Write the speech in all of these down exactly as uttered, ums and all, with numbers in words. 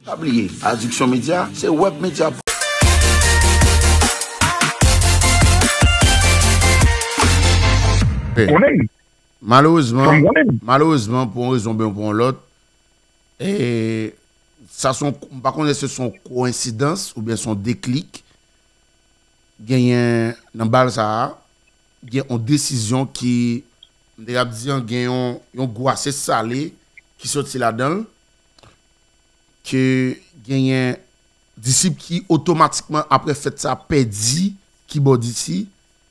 Pa bliye, Addiction Media se web media. Konnen. Malerezman, Fòm konnen. malerezman, pou yon rezon oubyen pou yon lòt, e, sa se yon, m pa konnen si se yon koyensidans oubyen se yon deklik, genyen nan bal sa a, gen yon desizyon ki, m te ap di an, gen yon, yon gou ase sale ki soti ladan l, ke genyen disip ki otomatikman apre fèt sa pèdi kibòdis li,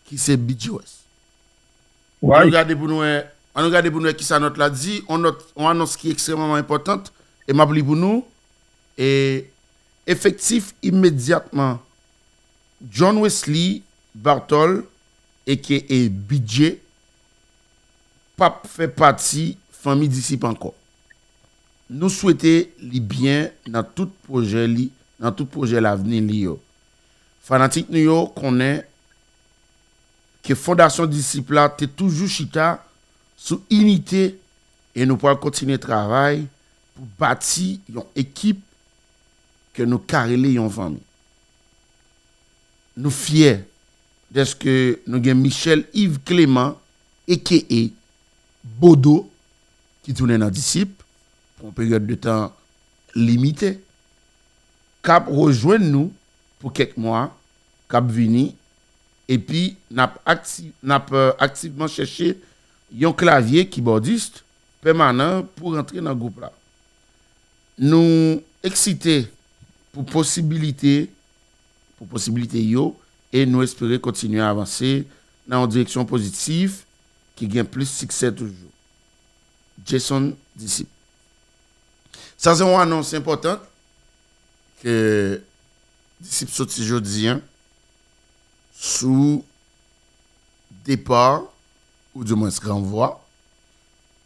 ki se B G West. Ann nou gade pou nou wè, ann nou gade pou nou wè kisa nòt la di, yon nòt, yon anons ki ekstrèmeman enpòtan, e m ap li pou nou. E efektif imedyatman, John Wesley Bartol, aka B J, p ap fè pati fanmi disip ankò. Nou swete li byen nan tout pwojè li, nan tout pwojè lavni li yo. Fanatik nou yo konnen ke fondasyon disip la te toujou chita sou inite e nou pral kontinye travay pou bati yon ekip ke nou ka rele yon fanmi. Nou fyè dèske nou gen Michel Yves Clément, aka Bodo, ki tounen nan disip pou yon peryòd de tan limite, k ap rejwenn nou pou kèk mwa k ap vini, epi n ap akti, n ap, euh, aktivman chèche yon klavye kibòdis pèmanan pou rantre nan gwoup la. Nou eksite pou posibilite, pou posibilite yo, e nou espere kontinye avanse nan yon direksyon pozitif ki gen plis siksè toujou. Jason Disip. Sa se yon anons enpòtan ke Disip soti jodi an sou depa, oudimwens ranvwa,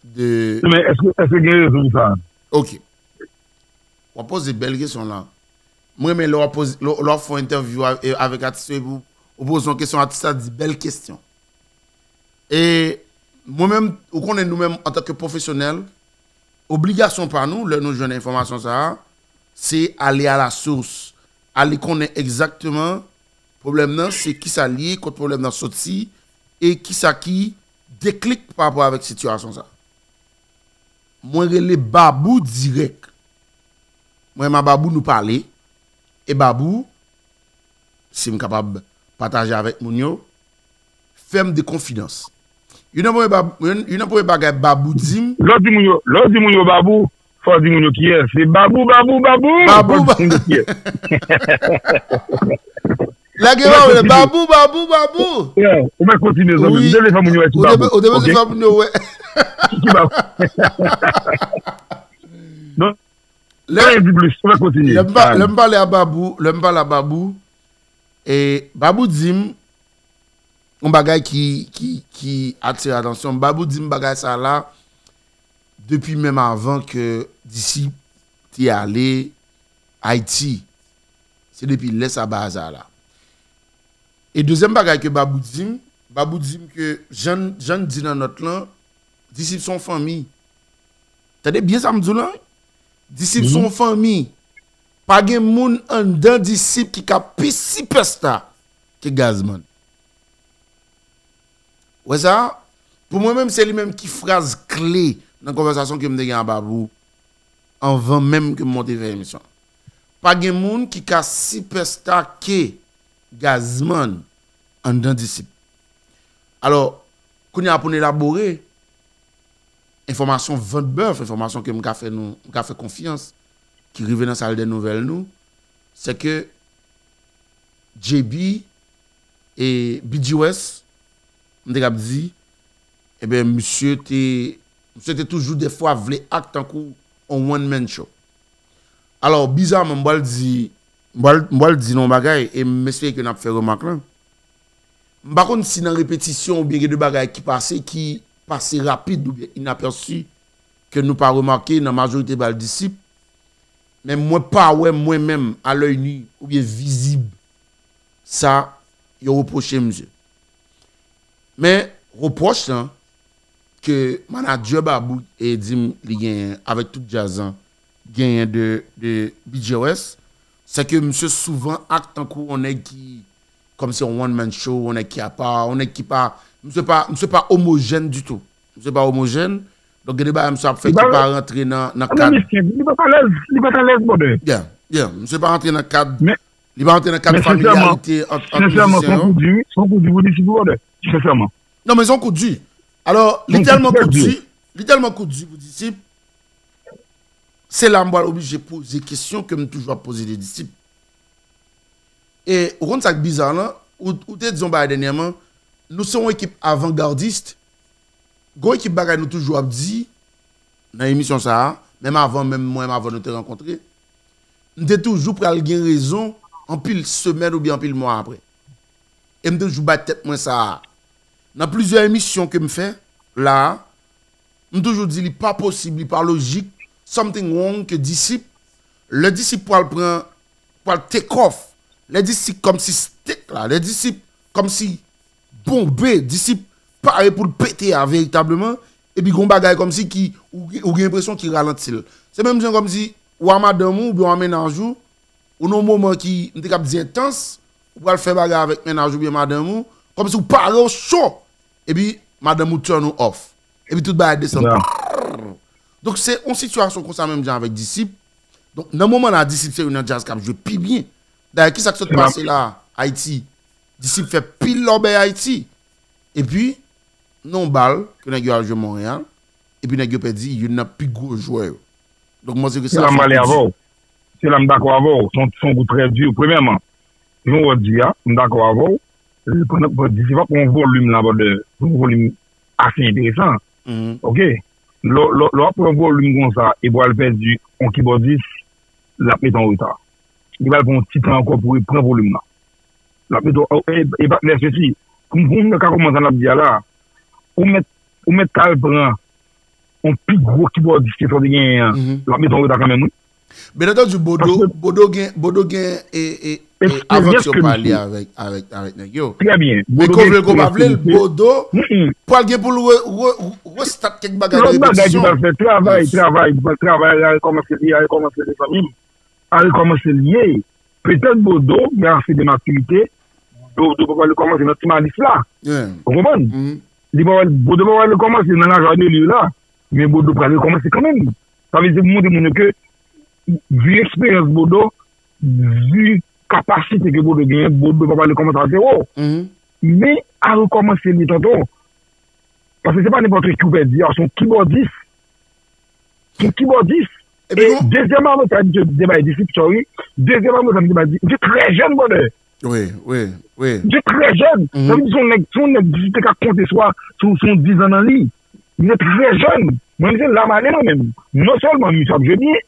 de... Men èske, èske gen rezon pou sa? Ok. W ap poze bèl kesyon la. Mwen renmen lè w ap poze, lè w ap fè yon entèvyou avèk atis yo epi ou poze yon kesyon, atis la di bèl kesyon. E mwen menm, ou konnen nou menm antanke pwofesyonèl, obligasyon pa nou lè nou jwenn enfòmasyon sa a, se ale a la source, ale konnen egzakteman pwoblèm nan se kisa l ye, kot pwoblèm nan soti, e kisa ki deklik pa rapò avèk sitiyasyon sa. Mwen rele Babou dirèk. Mwen menm a Babou nou pale, e Babou, si m kapab pataje avèk moun yo, fè m de konfidans. Youn nan premye bab, youn, youn nan premye bagay Babou di m. Lè w di moun yo, lè w di moun yo Babou, fò w di moun yo kiyès. Se Babou, Babou, Babou. Babou, fò w di moun yo kiyès. Lage Babou, Babou, Babou, Babou. Ou mèt kontinye, zanmi m. Ou te vle fè moun yo wè ki Babou. Ou te vle fè moun yo wè. Ki Babou. Non. Lè, lè m pale a Babou, lè m pale a Babou, e Babou di m yon bagay ki, ki, ki atire atansyon m. Babou di m bagay sa la depi menm avan ke Disip te ale Ayiti. Se depi lè sa bagay sa la. E dezyèm bagay ke Babou di m, Babou di m ke jan, jan n di nan nòt lan, Disip se yon fanmi. Tande byen sa m di w lan wi. Disip se yon fanmi. Pa gen moun anndan Disip ki ka pi sipèsta ke Gazman. Ou wè sa? Pou mwen menm, se li menm ki fraz kle nan konvèsasyon ke m te gen a Babou anvan menm ke m monte fè emisyon. Pa gen moun ki ka sipèsta ke Gazman anndan Disip. Alò, kounye a pou n elabore, enfòmasyon vant bèf, enfòmasyon ke m ka fè nou, m ka fè konfyans, ki rive nan sal dè nouvèl nou, se ke J B e B G West, m te kab di, ebyen, misye te, misye te toujou dèfwa vle ak tankou on one man show. Alò, bizaman, m pral di, m pral, m pral di nou yon bagay, e m espere ke n ap fè remak lan. M pa konn si nan repetisyon oubyen gen de bagay ki pase, ki pase rapid oubyen inapèsi, ke nou pa remake nan majorite bal Disip, men mwen pa wè mwen menm, a lèy ni oubyen vizib, sa yo repwoche misye. Men repwòch lan ke manadjè Babou e di m li genyen avèk tout djaz lan, genyen de, de B J West, se ke misye souvan act tankou yon nèg ki, kòmsi yon one man show, yon nèg ki apa, yon nèg ki pa, misye pa, misye pa omojèn ditou. Misye pa omojèn. Donk, gen de bagay misye ap fè ki pa rantre nan, nan kad. Li pa alèz, li pa alèz, brother. Yeah, yeah. Misye pa rantre nan kad, li pa rantre nan kad familyalite ant, ant mizisyen yo. Sensèman, se yon kou di, wi, se yon kou di pou Disip, brother. Sensèman. Non, men se yon kou di. Alò, li tèlman kou di, li tèlman kou di pou Disip, se la m pral oblije poze kesyon ke m toujou ap poze de Disip. E ou konn sa k biza lan? Ou, ou te di yon bagay dènyèman, nou se yon ekip avangardis. Gon ekip bagay nou toujou ap di nan emisyon sa a, menm avan, menm mwen, avan nou te rankontre, m te toujou pral gen rezon anpil semèn oubyen anpil mwa apre. E m toujou bay tèt mwen sa a. Nan plizyè emisyon ke m fè la a, m toujou di li pa posib, li pa lojik, something wrong ke Disip, lè Disip pral pran, pral take off, lè Disip kòmsi stick la, lè Disip kòmsi bonbe, Disip pare pou l pete a veritableman, epi gon bagay kòmsi ki, ou, ou gen enpresyon ki ralanti l. Se menm jan kòmsi w a madanm ou, oubyen w a mennaj ou, ou nan yon moman ki, m te kab di entans, ou pral fè bagay avèk mennaj ou oubyen madanm ou, kòmsi w pare w cho, epi madanm ou turn ou off. Epi tout bagay desann. Prrr. Donk se yon sitiyasyon konsa menm jan avèk Disip. Donk nan moman la, Disip se youn nan djaz k ap jwe pi byen. Dayè, kisa k sot pase la, Ayiti? Disip fè pil lòbèy Ayiti. Epi, nan yon bal ke nèg yo al jwe Monreyal, epi nèg yo pèdi youn nan pi gwo jwè yo. Donk, mwen se ke se sa m pale avè w. Se la m dakò avè w. Se yon, se yon kou trè di. Premyèman, jan w di a, m dakò avè w. Pandan, pandan Disip ap pran yon volim la, brother, yon volim ase enteresan. Oke? Lè, lè, lè w ap pran yon volim konsa, epi w al pèdi yon kibòdis, l ap mete w an reta. Li pral pran yon ti tan ankò pou repran volim nan. L ap mete w, e, e patnè, sesi, pou, pou moun ka konprann sa n ap di a la, ou mèt, ou mèt al pran yon pi gwo kibòdis ke sa w te genyen an, l ap mete w an reta kanmenm, wi. Byen antandi, Bodo, Bodo gen, Bodo gen, e, e, e, avan ke yo pale avèk, avèk, avèk nèg yo. Trè byen. Men ke w vle l, ke w pa vle l, Bodo pral gen pou l re, re, restat kèk bagay nan repetisyon. Lòt bagay ki pral fè, travay, travay, li pral travay, li pral rekòmanse, li pral rekòmanse, mezanmi. Al rekòmanse l ye. Petèt Bodo gen ase de matirite, Bodo pa pral rekòmanse nan ti malis la. Ou konprann? Li pa pral, Bodo pa pral rekòmanse nan lajwa de li la, men Bodo pral rekòmanse kanmenm. Sa vle di pou montre moun yo ke, vi eksperyans Bodo, vi kapasite ke Bodo genyen, Bodo pa pral rekòmanse a zewo. Men al rekòmanse li, tonton. Paske se pa nenpòt ki ou pèdi a, se yon kibòdis. Ki kibòdis. E dezyèm avantaj, misye te bay Disip, sorry. Dezyèm avantaj, misye te bay Disip, misye trè jèn, brother. Wi, wi, wi. Misye trè jèn. Sa vle di se yon nèg, se yon nèg Disip te ka konte sou, sou, sou yon diz an nan li. Misye trè jèn. Mwen, misye la m ale mwen menm. Non sèlman misye ap jwe byen,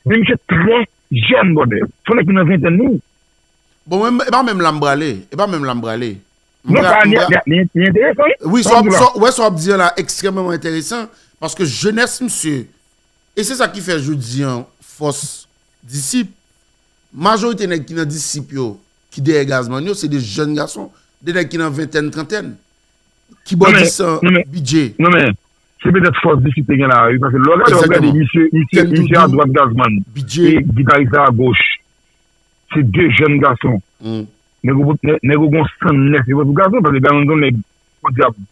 men misye trè jèn, brother. Se yon nèg ki nan ventèn li. Bon, men, e pa menm la m prale. E pa menm la m prale. Non, sa, li, li, li, li enteresan, wi. Wi, sa w ap di la ekstrèmeman enteresan, paske jenès misye, e se sa ki fè jodi a fòs Disip, majorite nèg ki nan Disip yo, ki dèyè Gazman yo, se de jèn gason, de nèg ki nan ventèn, trantèn, ki bò disan, bidje. Non, men, se petèt fòs Disip te gen la, wi, paske lè w gade, w ap gade misye, misye, misye adwat Gazman, e gitaris la agoch. Se de jèn gason. Nèg yo, nèg, nèg yo gon san nèf yo pou Gazman, paske Gazman se yon nèg, podyab.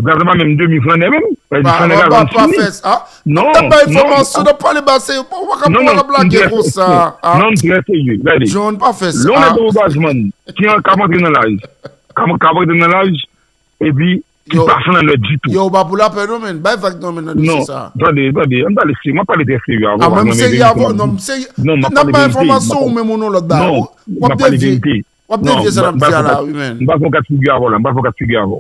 Gazman pa menm demi flannè menm. Sa vle di flannè Gazman fini. Non, non, non. N ap bay enfòmasyon, n ap pale ba se, ou pa ka, ou pa ka lage konsa. Non, m trè serye. Gade. John, pa fè sa. Lè yon nèg tankou Gazman, ki an, k ap antre nan laj, k ap, k ap antre nan laj, epi ki pa flannè ditou. Yo, ou pa pou lapè non, men. Bay vag non, men, nan dosye sa. Non, tande, tande, ann pale serye, m ap pale trè serye avè w. A, mwen, m serye avè w, non, m serye. Non, m ap pale verite. N ap bay enfòmasyon ou menm ou nan lòt bagay. Non, m ap pale verite. W ap devye sa n ap di a la, wi, men. M pa fè yon kat figi avè w la, m pa fè yon kat figi avè w.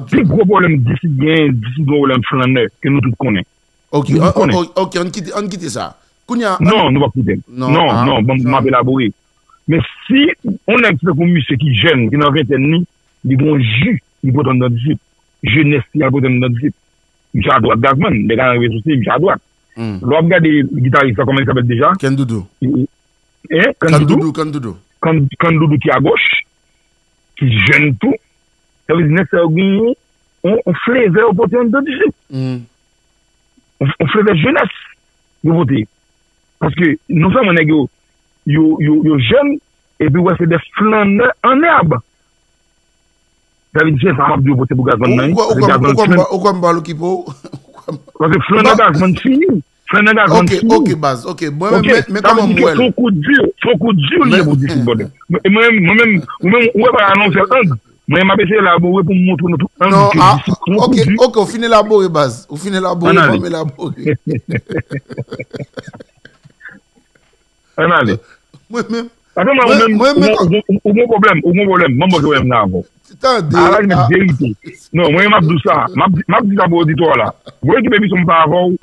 Pi gwo pwoblèm Disip genyen, Disip gen pwoblèm flannè, ke nou tout konnen. Ok, ok, ann kite, ann kite sa. Kounye a, non, nou p ap kite l. Non, non, m ap elabore. Men si yon nèg tankou misye ki jèn, ki nan ventèn li, li gen yon ji, li pote anndan Disip. Jenès li al pote anndan Disip. Misye adwat Gazman, lè Gazman rive sou sèn, misye adwat. Lè w ap gade gitaris la, kòman li t ap fèt deja? Kendoudou. Hein? Kandoudou? Kandoudou, Kandoudou. Kan-, Kandoudou ki agoch, ki jèn tou. Sa vle di nèg sa yo genyen yon, yon flevè yo pote anndan Disip. Yon, yon flevè jenès yo pote. Paske non sèlman nèg yo, yo, yo, yo jèn, epi w wè se de flannè an èb. Sa vle di, se sa m ap di yo pote pou Gazman nan, wi. Paske Gazman flann. Ou kwè m pa okipe w? Paske flannè Gazman fini. Flannè Gazman fini. Ok, ok, baz, ok. Mwen menm, men, men kòman m wè l? Se yon kout di, se yon kout di li ye pou disip, brother. Mwen menm, mwen menm, ou menm, ou wè pa anonsè ang. Mwen, m ap eseye elabore pou m montre nou tout ang ke disip se yon kout di. Non, ok, ok, ou fin elabore, baz. Ou fin elabore, ban m elabore. Ann ale. Mwen menm. Paske mwen, ou menm, ou gon pwoblèm, ou gon pwoblèm, mwen, mwen, mwen, mwen, mwen, mwen, tande. Ala, mwen, verite. Non, mwen, m ap di w sa, m ap di, m ap di sa pou oditwa la. Mwen ki emisyon m pa avè w,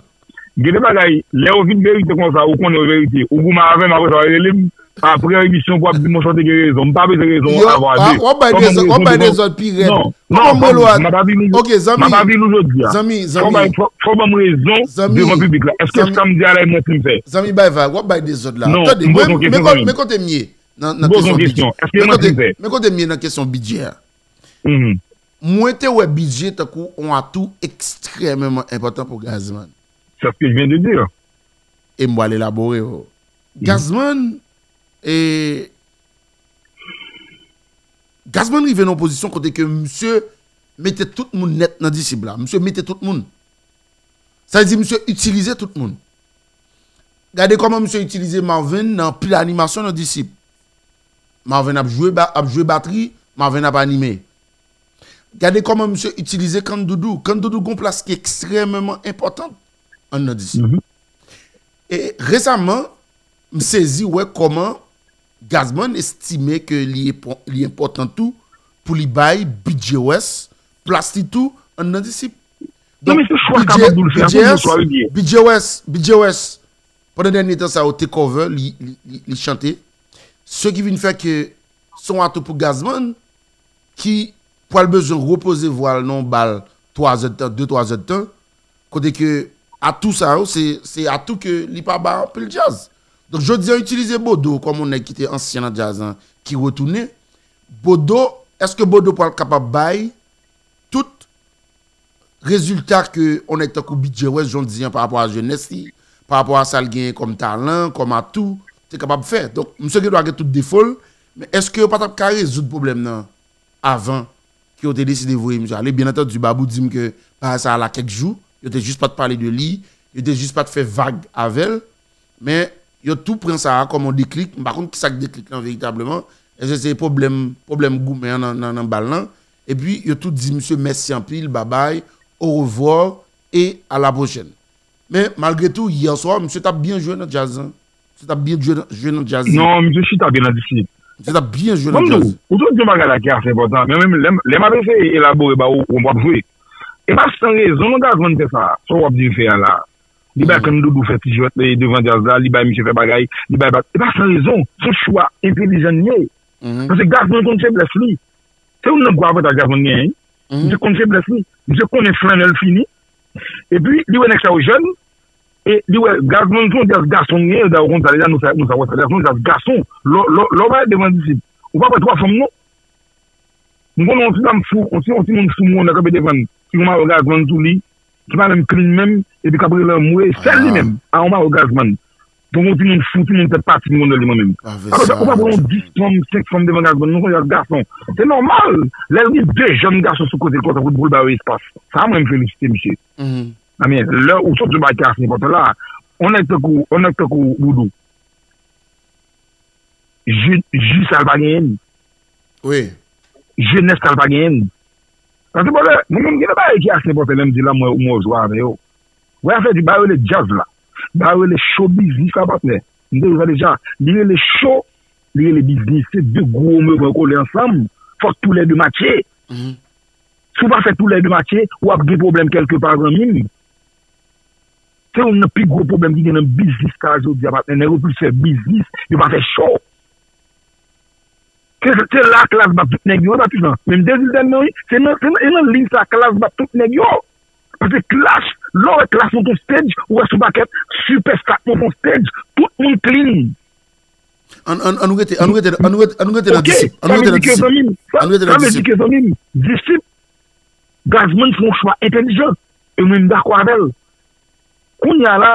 gen de bagay, lè yo vin verite konsa, ou konnen yo verite, ou goumen avè m, apre sa, w rele m, apre emisyon, pou w ap di m, monchè, w te gen rezon, m pa bezwen rezon avè w a de. W ap bay dezòd, w ap bay dezòd pi rèd. Non, non, m ap avil ou, m ap avil ou jodi a. Zanmi, zanmi. Fò w bay, fò, fò w ban m rezon devan piblik la. Èske sa m di a la e manti m fè? Zanmi, bay vag, w ap bay dezòd la. Non, tande, m poze yon kesyon, zanmi. Men kote m ye nan, nan kesyon bidjè. Èske e manti m fè? Men kote m ye nan kesyon bidjè a. Mwen te wè bidjè tankou yon atou ekstrèmeman enpòtan pou Gazman. C'est ce que je viens de dire. E m pral elabore, o. Gazman, e, Gazman rive nan yon pozisyon kote ke misye mete tout moun nèt nan disip la. Misye mete tout moun. Sa vle di misye itilize tout moun. Gade kòman misye itilize Marvin nan anpil animasyon nan disip. Marvin ap jwe ba-, ap jwe batri, Marvin ap anime. Gade kòman misye itilize Kandoudou. Kandoudou gon plas ki ekstrèmeman enpòtan anndan disip. E resaman, m sezi wè kòman Gazman estime ke li enpò-, li enpòtan tou pou li bay B J West plas li tou anndan disip. Donk, B J, B J West, B J West, pandan dènye tan sa yo te cover, li, li, li, li chante. Se ki vin fè ke se yon atou pou Gazman ki pral bezwen repoze vwa l nan yon bal twa zè d tan, de twa zè d tan, kote ke atou sa yo, se, se atou ke li pa ba anpil djaz. Donk, jodi a, itilize Bodo kòm yon nèg ki te ansyen nan djaz lan, ki retounen. Bodo, èske Bodo pral kapab bay tout rezilta ke yon nèg tankou B J West, jan w di an, pa rapò a jenès li, pa rapò a sa l genyen kòm talan, kòm atou, te kapab fè? Donk, misye gen dwa gen tout defo l, men èske yo pa t ap ka rezoud pwoblèm nan avan ke yo te deside voye misye ale? Byen antandi, Babou di m ke bagay sa a la kèk jou, yo te jis pa t pale de li, yo te jis pa t fè vag avè l, men yo tou pran sa a kòm yon deklik. M pa konn kisa k deklik lan veritableman. Èske se pwoblèm, pwoblèm goumen an nan, nan, nan bal lan? Epi, yo tou di misye mèsi anpil, babay, orevwa, e a la pwochèn. Men, malgre tou, yè swa, misye t ap byen jwe nan djaz lan. Misye t ap byen jwe nan, jwe nan djaz lan. Non, misye chita byen nan disip. Misye t ap byen jwe nan djaz. Ou tou di yon bagay la ki ase enpòtan, men menm lè m, lè m ap eseye elabore ba ou, ou p ap jwe. E pa san rezon non Gazman fè sa, sa w ap di l fè a la. Li bay Kandoudou fè ti jwèt, eh, devan djaz la, li bay misye fè bagay, li bay bat. E pa san rezon, se yon chwa entelijan li ye. Paske Gazman konn feblès li. Se youn nan gwo avantaj Gazman genyen, wi. Misye konn feblès li. Misye konnen flannè l fini. Epi, li wè nèg sa yo jèn. E li wè Gazman se yon djaz gason li ye, dayè ou konn sa deja, nou sa, nou sa wè sa. Gazman se yon djaz gason. Lè, lè, lè w pale devan disip, ou pa pran twa fanm non. M konnen yon ti dam fou, yon ti, yon timoun fou m konnen kanpe devan l, ki gon mayo Gazman sou li, ki pa menm clean menm, epi k ap rele anmwe, sèl li menm, a yon mayo Gazman. Donk yon timoun fou, timoun tèt pati m konnen li mwen menm. Apre sa, ou pa pran yon dis fanm, senk fanm devan Gazman, non, se yon djaz gason. Se nòmal, lè l gen de jèn gason sou kote l konsa pou, pou l ba yo espas. Sa mwen m felisite misye. Amyen, lè ou sot sou bagay ki ase enpòtan la, yon nèg tankou, yon nèg tankou Bodo, ji, ji sa l pa genyen. Wi. Jenès sa l pa genyen. Paske, brother, mwen menm, gen de bagay ki ase enpòtan lè m di la, mwen, mwen jwe avè yo. Wè afè di, ba yo rele djaz la. Ba yo rele show biznis la, patnè. M te di sa deja. Li rele show, li rele biznis. Se de gwo mo yo pran kole ansanm. Fòk toulède matche. Si w pa fè toulède matche, w ap gen pwoblèm kèlkepa, zanmi m. Se youn nan pi gwo pwoblèm ki gen nan biznis sa jodi a, patnè. Nèg yo plis fè biznis, yo pa fè show. Se, se la Klass bat tout nèg yo, e pa Tizan. Menm de zil tèlman, wi. Se nan, se nan, se nan liy sa Klass bat tout nèg yo. Paske Klass, lè w wè Klass monte yon stage, ou wè sou pakèt, sipèsta k monte yon stage, tout moun clean. Ann, ann, ann rete, ann rete, ann rete, ann rete nan disip. Ann rete nan disip. Ann rete nan disip. Sa vle di ke, zanmi m, disip, Gazman fè yon chwa entèlijan. E mwen, m dakò avè l. Kounye a la,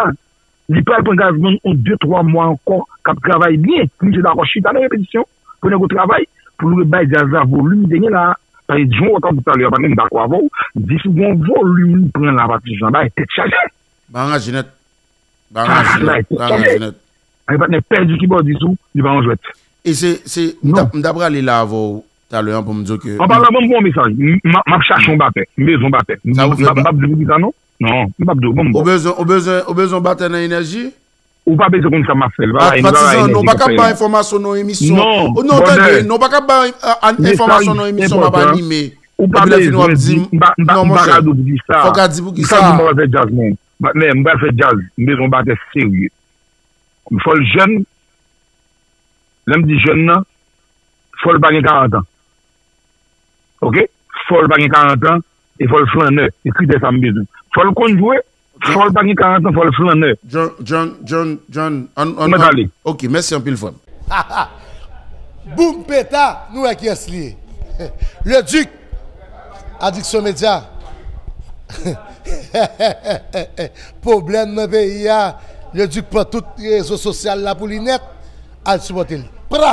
Li pral pran Gazzman yon de twa mwa ankò k ap travay byen. Pou misye dakò chita nan repetisyon, pou nèg yo travay, pou l rebay djaz la volim li te gen la. Paske jan w wè w t ap di talè a, patnè, m dakò avè w. Di si w gen yon volim li pran la, Patrice Jean, bagay tèt chaje. Bagay tèt chaje. Bagay tèt chaje. Ay, patnè, pèdi kibòdis ou, li pa yon jwèt. E se, se, m t ap, m t ap prale la avè w talè an pou m di w ke. An palan, ban m yon mesaj. M, m, m ap chache yon batè. M bezwen yon batè. M, m, m p ap di w poukisa non. Non, m p ap di w, ban m bon. Ou bezwen, ou bezwen, ou bezwen batè nan enèji? Ou pa bezwen konn sa m ap fè. Patizan, nou pa ka bay enfòmasyon nan emisyon. Non, non, tande, nou pa ka bay enfòmasyon nan emisyon m ap anime. Ou pa bezwen di, m pa, m pa, m pa ka di w poukisa. Fòk a di poukisa. M pa ka di m pa fè djaz, non. Patnè, m pral fè djaz. M bezwen yon batè serye. Fò l jèn. Lè m di jèn nan, fò l pa gen karant an. Oke? Fò l pa gen karant an e fò l flannè. Se kritè sa m bezwen. Fò l konn jwe, fò l pa gen karant an, fò l flannè. John, John, John, John, ann, ann, ann. Oke, mèsi anpil, frè m. Boum peta, nou wè kiyès li ye. Le Duc, Addiction Media. Pwoblèm nan peyi a, Le Duc pran tout rezo sosyal la pou li nèt. Al sipòte l. Pra!